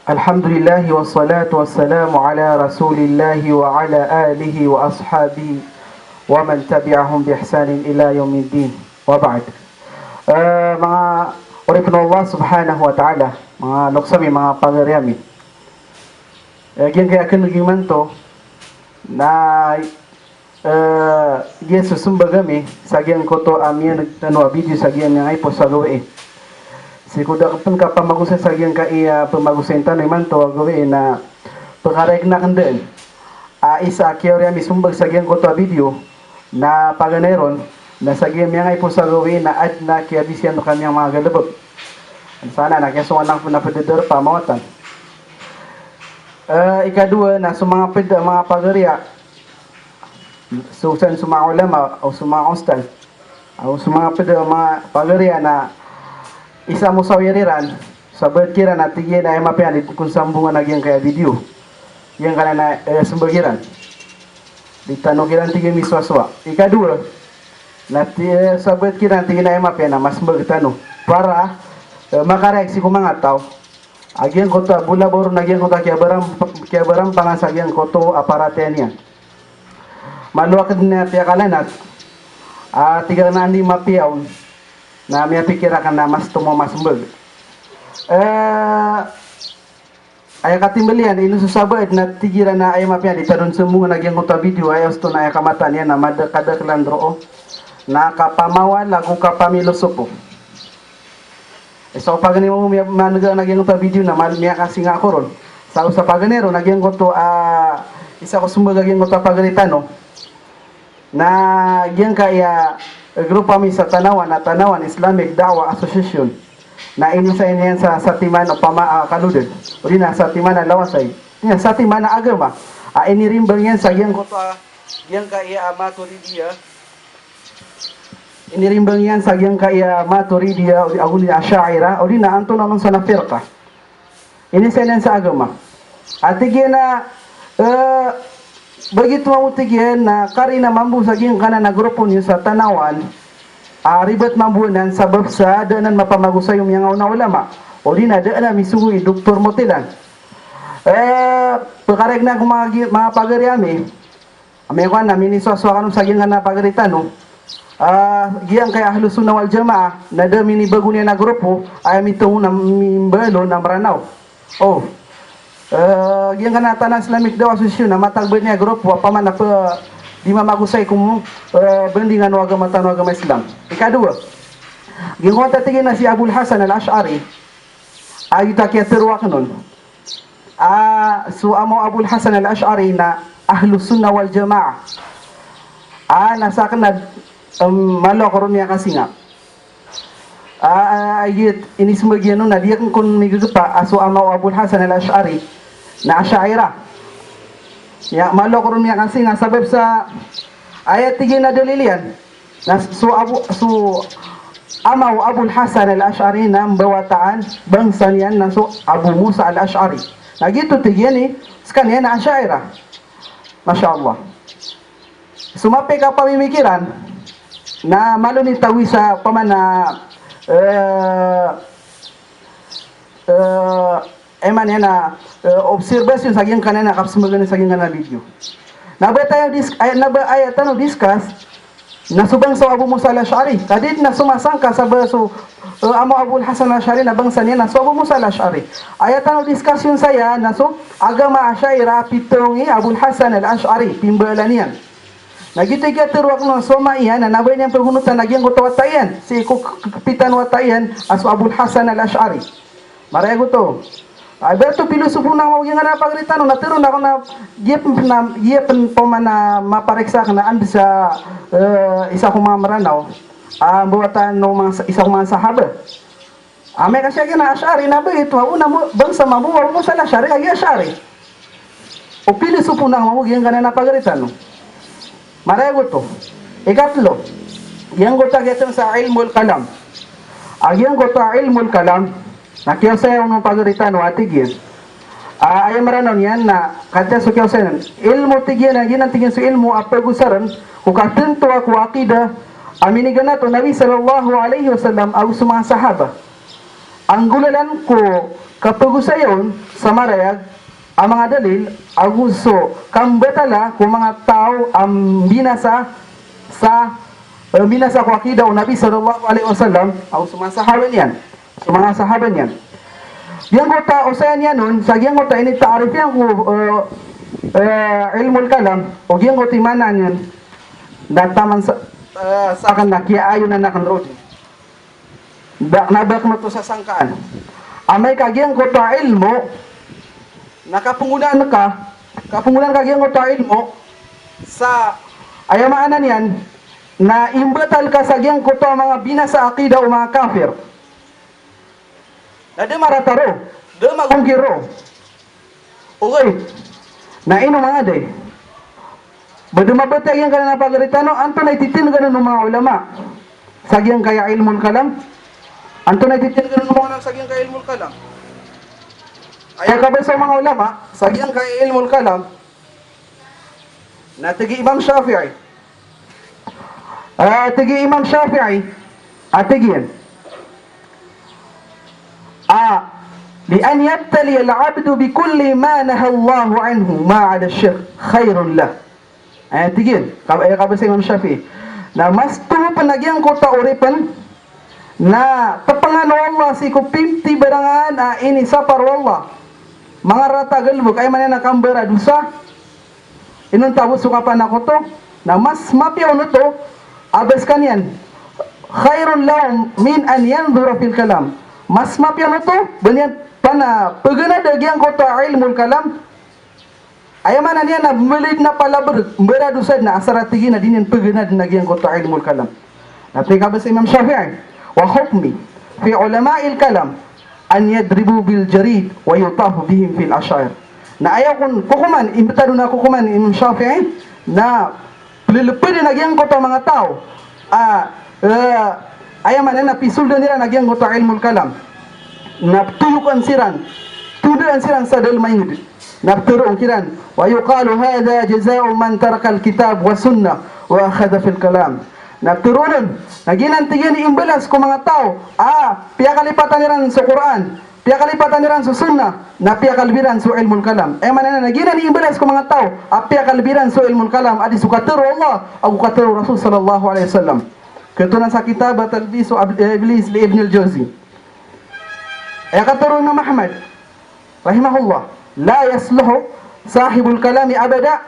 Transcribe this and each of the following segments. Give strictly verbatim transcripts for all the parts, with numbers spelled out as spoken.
Alhamdulillah, wassalatu wassalamu ala Rasulillah wa ala alihi wa ashabihi wa man tabi'ahum bi ihsanin ila yaumiddin. Wa ba'd. Eh, manga oripn o Allah Subhanahu wa Ta'ala, manga loks ami, manga pagari ami. Eh, giyangkaya kn imanto na Eh, giya so smbag ami sa giyangkoto a miyaneg tano a video sa giyangkaya i post a gawii. Sii ko da pn kapamagosay sa giyangkaya pmagosay tano imanto a gawii na pkharayag akn dn a isa a kiyaori ami smbag sa giyangkoto a video na paganay ron na sa giyangkaya i post a gawii na adn a kiyabisiyan rkami a manga galbk. Sana na kiyasongan akn pn a pd a darpa a mawatan. Eh, ikadowa na so manga pd a manga pagari a So san so manga ulama, o so manga ustadh, o so manga pd a manga pagari a na isa a mosawir iran, sabaad kiran a tig iyan a aya mapiya na di kon sambongan a giyangkaya video. Giyangkanan a, eh, smbag iran. Di tano kiran tig iyan misowasowa. Ikadowa, na ti-, eh, sabaad kiran tig iyan a aya mapiya na masmbag tano. Para, eh, makarayag sii ko manga taw a giyangkoto a bolabaw ron a giyangkoto a kiyabaram-, kiyabarampangan sa giyangkoto a paratiyaya niyan. Malo akn dn a piyakalanat a tig akn a anda i mapiya on na miyapikir akn a mas tomo a masmbag. Eh, aya katimbl iyan, ino so sabaad na tig iran a aya mapiya di tano sambongan a giyangkoto a video, aya osto na aya kamataan iyan na mada-, kadaklan roo na kapamawal ago kapamilosopo. Isa ko paganay mambo miya-, maneg a giyangkoto a video na mal-, miyakasinga ako ron. Sa, sa paganay ron a giyangkoto a, isa ko smbag a giyangkoto a pagari tano. Na giyangkaya grupo ami sa Tanauan, a Tanauan Islamic Da'wah Association. Na inisain iyan sa, sa Satiman opama, ah, Kalodan. Odi na Satiman a Lawasay. Iyan, Satiman a agama. A inirimbang iyan sa giyangkoto a, giyangkaya a Maturidiya. Inirimbang iyan sa giyangkaya Maturidiya, odi ago niyan Asha'ira, odi na antonaa on san a firqa. Inisain iyan sa agama. A tig iyan a, eh, bagito mambo tig iyan na karina mambo sa giyangkanan a grupo niyo sa Tanauan, a ribat mambo anan sabap sa da anan mapamagosay o miyangaona a ulama. Odi na da anan misogo i Doktor Motilan. Eh, pkharayag ko manga gi-, manga pagari ami. Amay ko ana minisowasowa kano sa giyangkanan a pagari tano. Ah, giyangkaya Ahlus Sunnah wal Jamaah, na da minibago niyan a grupo, aya mitoon a mimbalo na Mranaw. Oh. Eh, giyangkanan a Tanauan Islamic Da'wah Association, na matag ba niyan a grupo, opama na pd, di mamagosay ko, eh, bandingan o agama tano a agama Islam. Ikadowa. Giyangkoto a tig iyan a si Abul Hasan Al-Ash'ari, a giyoto a kiyatharo akn on. Ah, so ama o Abul Hasan Al-Ash'ari na Ahlus Sunnah wal Jamaah. Ah, na sakn na, em, malo ako ron miyakasinga. Ah, ah, ayet, inismbag iyan on na di akn kon miggpa a so ama o Abul Hasan Al-Ash'ari na Asha'ira. Ya, malo ako ron miyakasinga sabap sa aya tig iyan a dalil iyan. Na so Abu, so ama o Abul Hasan Al-Ash'ari na mbawataan bangsa niyan na so Abu Musa Al-Ash'ari. Na giyoto tig iyan i skaniyan na Asha'ira. Masha Allah. So mapiya i kapamimikiran na malo ni tawi sa opama na, eh, eh, Aya maana niyan na, eh, observation sa giyangkanan a kapsmbagn sa giyangkanan a video. Na ba tayo dis-, aya, na ba aya tano discuss na so bangsa o Abu Musa Al-Ash'ari. Ka di dn a somasangka sa ba so, eh, ama o Abul Hasan Al-Ash'ari na bangsa niyan na so Abu Musa Al-Ash'ari. Aya tano discussion saya na so agama Asha'ira a pitharo i Abul Hasan Al-Ash'ari, pimbaala niyan. Na giyoto i kiyatharo akn on so ama iyan, na ba niyan phonotan a giyangkoto a wata iyan. Sii ko k-, k-, kapitan o wata iyan a so Abul Hasan Al-Ash'ari. Maraya oto. Ay, berto pilosopo na mambo giyangkanan a pagari tano, na tharo akn a giya pn, na giya pn opama na mapareksa akn a anda sa, eh, isa ko manga Mranaw a mbawataan o manga sa-, isa ko manga sahaba. Amay ka siya giya na Ash'ari na ba ito, a ona mo, bangsa mambo o Abu Musa Al-Ash'ari, ka giya Ash'ari. O pilosopo na mambo giyangkanan a pagari tano. Maraya oto. Ikatlo, giyangkoto a giya tano sa ilmul kalam. A giyangkoto a ilmul kalam, na kiyaosaya on o pagari tano a tig iyan. Ah, aya Mranaw niyan na katii so kiyaosaya niyan. Ilmo tig iyan, a giyanan tig iyan so ilmo a pagosarn ko kathantowaa ko aqidah a miniganat o Nabi sallallahu alaihi wasallam ago so manga sahaba. Anggolalan ko Kapagosayon sa marayag a manga dalil ago so kambatala ko manga taw a mbinasa sa, eh, mbinasa ko akida o Nabi sallallahu alaihi wasallam ago so manga sahaba niyan. So manga sahaba niyan. Giyangkoto a osayan iyan on, sa giyangkoto a inita'rif iyan ko, eh, eh, ilmul kalam, o giyangkoto i maana niyan, na taman sa, eh, sakn na kiyaayonan akn roo dn. Da, na ba akn oto sasangkaan. Amay ka giyangkoto a ilmo, na kapnggonaan ka, kapnggonaan ka giyangkoto a ilmo, sa, aya maana niyan, na imbatal ka sa giyangkoto a manga binasa a akida o manga kafir. Na da marata roo, da magongkir roo. Ogaid na ino manga day, ba da mabatiya giyangkanan a pagari tano, antonaa i titindgan on o manga ulama sa giyangkaya ilmul kalam? Antonaa i titindgan on o manga ulama sa giyangkaya ilmul kalam? Aya kabasa o manga ulama sa giyangkaya ilmul kalam, na tig i Imam Shafi'i, ah, tig i Imam Shafi'i, a tig iyan, a, "Li an yabtaliya al-abdu bi kulli ma naha Allahu anhu ma ada ash-shirk khairun lah." Aya tig iyan, ka-, aya kabasa o Imam Shafi'i, na mas tomo pn a giyangkoto a oripn na tpngan o Allah sii ko pimtibarangan a inisapar o Allah. Manga rarata a galbk, aya maana niyan na kambaradosa. Inonta bo so kapanakoto, na mas mapiya on oto a ba skaniyan, khairun lahu min an yanzura fil kalam. Mas mapiya on oto ba niyan pana pganada giyangkoto a ilmul kalam. Aya maana niyan na mlid na palabr, mbaradosa dn a asar a tig iyan a di niyan pganadn a giyangkoto a ilmul kalam. Na tig a kabasa o Imam Shafi'i, "Wa hukmi fi ulama'il kalam an yadribu bil jarid wa yutafu bihim fil ashair." Na aya kon kokoman, imbtad on a kokoman i Imam Shafi'i, na plilpdn a giyangkoto a manga taw a, eh, aya maana na pisoldan iran a giyangkoto a ilmul kalam. Na ptoyokan siran, tondaan siran sa dalm a ingd. Na ptharoon kiran, "Wa yuqalu hadha jaza'u man taraka al-kitab wa sunnah wa akhadha fil kalam." Na ptharoon on, na giyanan tig iyan i imbalas ko manga taw a piyakalipatan iran so Qur'an, piyakalipatan iran so sunnah, na piyakalb iran so ilmul kalam. Aya maana niyan na giyanan i imbalas ko manga taw a piyakalb iran so ilmul kalam, a di so katharo o Allah ago katharo o Rasul sallallahu alaihi wasallam. Kiyatharoa sa kitab a Talbisu Ab-, eh, Iblis li Ibn al-Jawzi. Aya katharo o Imam Ahmad rahimahullah, "La yasluhu sahibul kalami abada,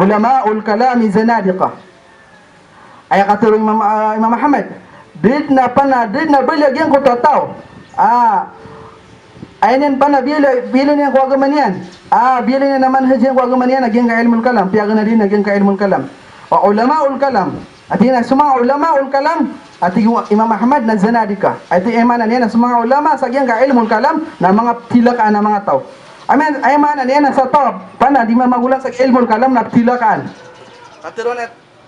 ulama'ul kalami zanadiqa." Aya katharo o Imam, ah, Imam Ahmad, da dn a pana, da dn a bali a giyangkoto a taw a, aya niyan pana biyaloy, biyaloy niyan ko agama niyan, a biyaloy niyan a manhaj iyan ko agama niyan a giyangkaya ilmul kalam, piyaganad iyan a giyangkaya ilmul kalam. Wa ulama'ul kalam, a tig iyan a so manga ulama'ul kalam, a tig o Imam Ahmad, na zanadika. A tig, aya maana niyan na so manga ulama sa giyangkaya ilmul kalam na manga ptilakaan a manga taw. Aya maana, aya maana niyan na sa taw a pana di mamagolan sa ilmul kalam na ptilakaan. Katharo,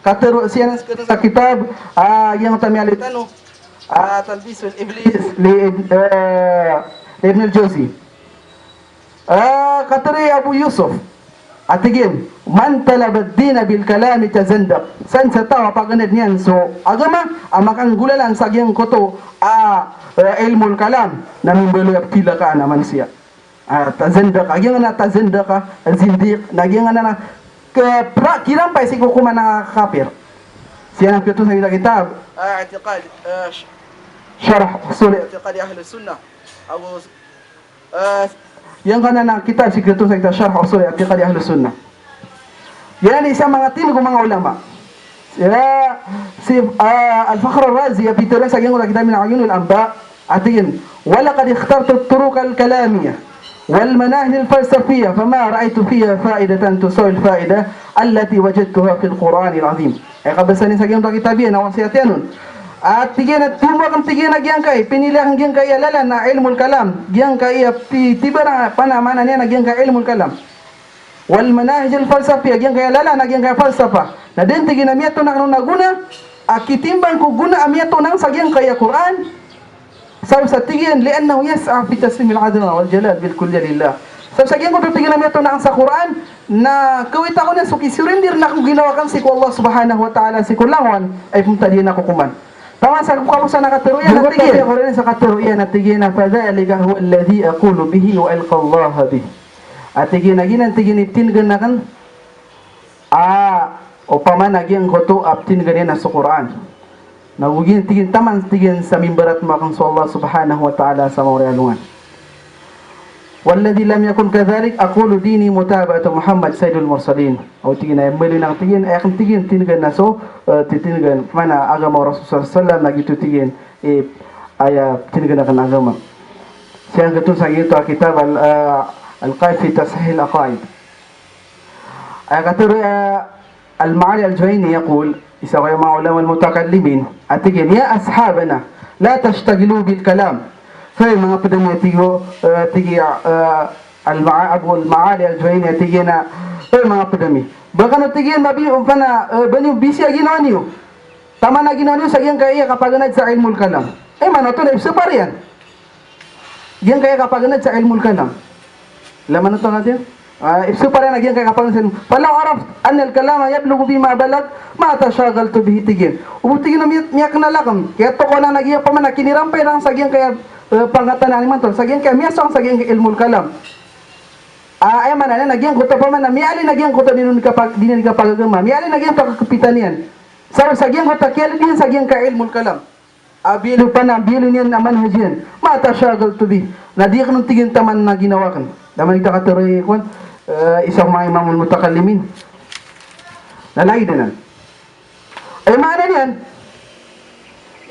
katharo siyan sa kitab, ah, giyangkoto a miyaaloy tano, ah, Talbisul Iblis li, eh, Ibn al-Jawzi. Ah, katharo i Abu Yusuf, a tig iyan, "Man talaba ad-dina bil kalami tazandaq." San sa taw a paganad iyan so agama a makanggolalan sa giyangkoto a, eh, ilmul kalam, na mimbaloy a ptilakaan a manosiya. Ah, tazandaq, a giyangkanan a tazandaq, ah, zindiq, na giyangkanan a kpra-, kirampay sii ko kokoman a kafir. Siyan a piyatoon sa kitab, ah, i'tiqad, ah, sh-, sharh usul i'tiqad ahli sunnah. Ago Ah, giyangkanan a kitab sii ko piyatoon sa kitab Sharh Usul I'tiqad Ahlus Sunnah. Giyanan i isa a manga tindg o manga ulama. Aya si, ah, Al-Fakhr Ar-Razi a pitharo sa giyangkoto a kitab iyan a Uyunul Anba, a tig iyan, "Wa laqad ikhtartu at-turuq al-kalamiyah wal manahij al-falsafiyah, fama ra'aytu fiha fa'idatan tusawi al-fa'idah allati wajadtuha fil Qur'anil Azim." Aya kabasa niyan sa giyangkoto a kitab iyan a wasiyat iyan on. A tig iyan a tomo akn, tig iyan, a giyangkai, pinili akn giyangkai a lalan a ilmul kalam, giyangkai a pi-, tibarang, pana, maana niyan a giyangkai a ilmul kalam. Wal manahij al-falsafiyah, giyangkai a lalan a giyangkai a falsafa. Na da dn, tig iyan, a miyatoon akn on a gona a kitimbang ko gona a miyatoon akn sa giyangkai a Qur'an. Sabap sa, tig iyan, "Li'annahu yas'a fi taslimil azamah wal jalal bil kulliyah lillah." Sabap sa giyangkoto, tig iyan, a miyatoon akn sa Qur'an, na kawit akn iyan so kisurinder akn ko ginawa akn sii ko Allah subhanahu wa ta'ala, sii ko langowan a ipmtadiya niyan ko kokoman. Taman sa kaposan a katharo iyan, a tig iyan, sa katharo iyan a tig iyan a, "Fadhalika huwa alladhi aqulu bihi wa alqa Allah bih." A tig iyan a giyanan, tig iyan, i ptindgan akn a opama na giyangkoto a ptindgan iyan a so Qur'an. Na go giyanan, tig iyan, taman, tig iyan, sa mimbaratma akn so Allah subhanahu wa ta'ala sa mawri a alongan. "Walladhi lam yakun kadhalik aqulu dini mutaba'atu Muhammad sayyidil mursalin." O tig iyan, aya mbalinang, tig iyan, aya akn, tig iyan, tindgan na so, eh, titindgan, mana agama o Rasul sallallahu alaihi wasallam, na giyoto, tig iyan, eh, aya tindgan akn a agama. Siyangkoto sa giyoto a kitab al, eh, Al-Qaid fi Tasahih al-Aqaid. Aya katharo, eh, Al-Ma'ali Al-Juwayni yaqul, isa ko aya manga ulama al-mutakallimin, a tig iyan, "Ya ashabana, la tashtaghilu bil kalam." Hay manga pd ami, a tig o, eh, tig iyan, eh, Al-Ma'a-, Abu Al-Ma'ali Al-Juwayni, a tig iyan a, hay manga pd ami, ba kano, tig iyan, ba bi-, ba na, eh, ba niyo bisiya ginawa niyo, taman a ginawa niyo sa giyangkaya kapaganad sa ilmul kalam. Eh, maana oto na ipsapar iyan giyangkaya kapaganad sa ilmul kalam. Lama na to natin. Ah, ipsapar iyan a giyangkaya kapaganad sa ilmul. "Falaw araftu anna al-kalama yablughu bima balagh ma tashaghaltu bihi," tig iyan. O tig iyan, miya-, miyaknal akn, kiyatokawan akn a giya opama na kinirampay rakn sa giyangkaya, eh, pangkatan a imanto, sa giyangkaya miyasong sa giyangkaya ilmul kalam. Ah, aya maana niyan a giyangkoto opama na miyaalin a giyangkoto a di niyan kapag-, di niyan kapagagama. Miyaalin a giyangkoto a kakhapitan iyan. Sa, sa giyangkoto a kiyalid iyan sa giyangkaya ilmul kalam. A biyaloy, opama na biyaloy niyan a manhaj iyan. "Ma tashaghaltu bih." Na di akn on, tig iyan, taman a ginawa akn. Taman a katharo i, kuwan, eh, isa ko manga imamul mutakallimin. Na lagid anan. Aya maana niyan,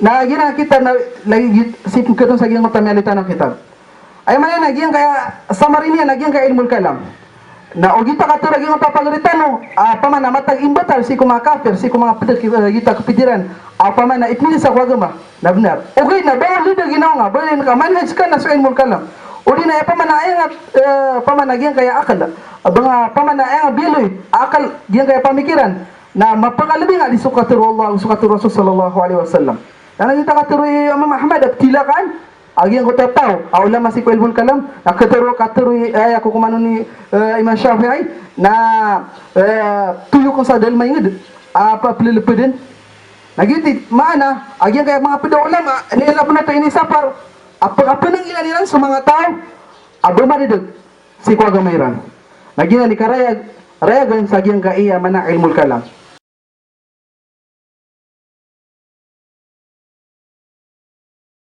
na giyanan a kitab na lagid, sii pn katharo sa giyangkoto a miyaaloy tano a kitab. Aya maana niyan a giyangkaya summary niyan a giyangkaya ilmul kalam. Na o giyoto a katharo a giyangkoto a pagari tano, a opama na matag imbatal sii ko manga kafir, sii ko manga pd, eh, giyoto a kapid iran, a opama na ipmilsa ko agama na bnar. Ogaid na ba lid a ginawa nga, ba lid ka manhaj ka na so ilmul kalam. Odi na aya opama na aya nga, eh, opama na giyangkaya akal. Ba nga opama na aya nga biyaloy, akal, giyangkaya pamikiran. Na mapakalbi nga di so katharo o Allah, so katharo o Rasul sallallahu alaihi wasallam. Na giyoto a katharo i Imam Ahmad a ptilakan a giyangkoto a taw a ulama sii ko ilmul kalam, na katharo, katharo i, eh, aya kokoman on i, eh, Imam Shafi'i, na, eh, toyok sa dalm a ingd a, apa, plelpeden. Na giyoto i maana a giyangkaya manga pd a ulama, ini ila pn oto inisapar a pkapnanggilaan iran so manga taw a ba madadg sii ko agama iran. Na giyanan i karayag, rayagan sa giyangkaya mana ilmul kalam.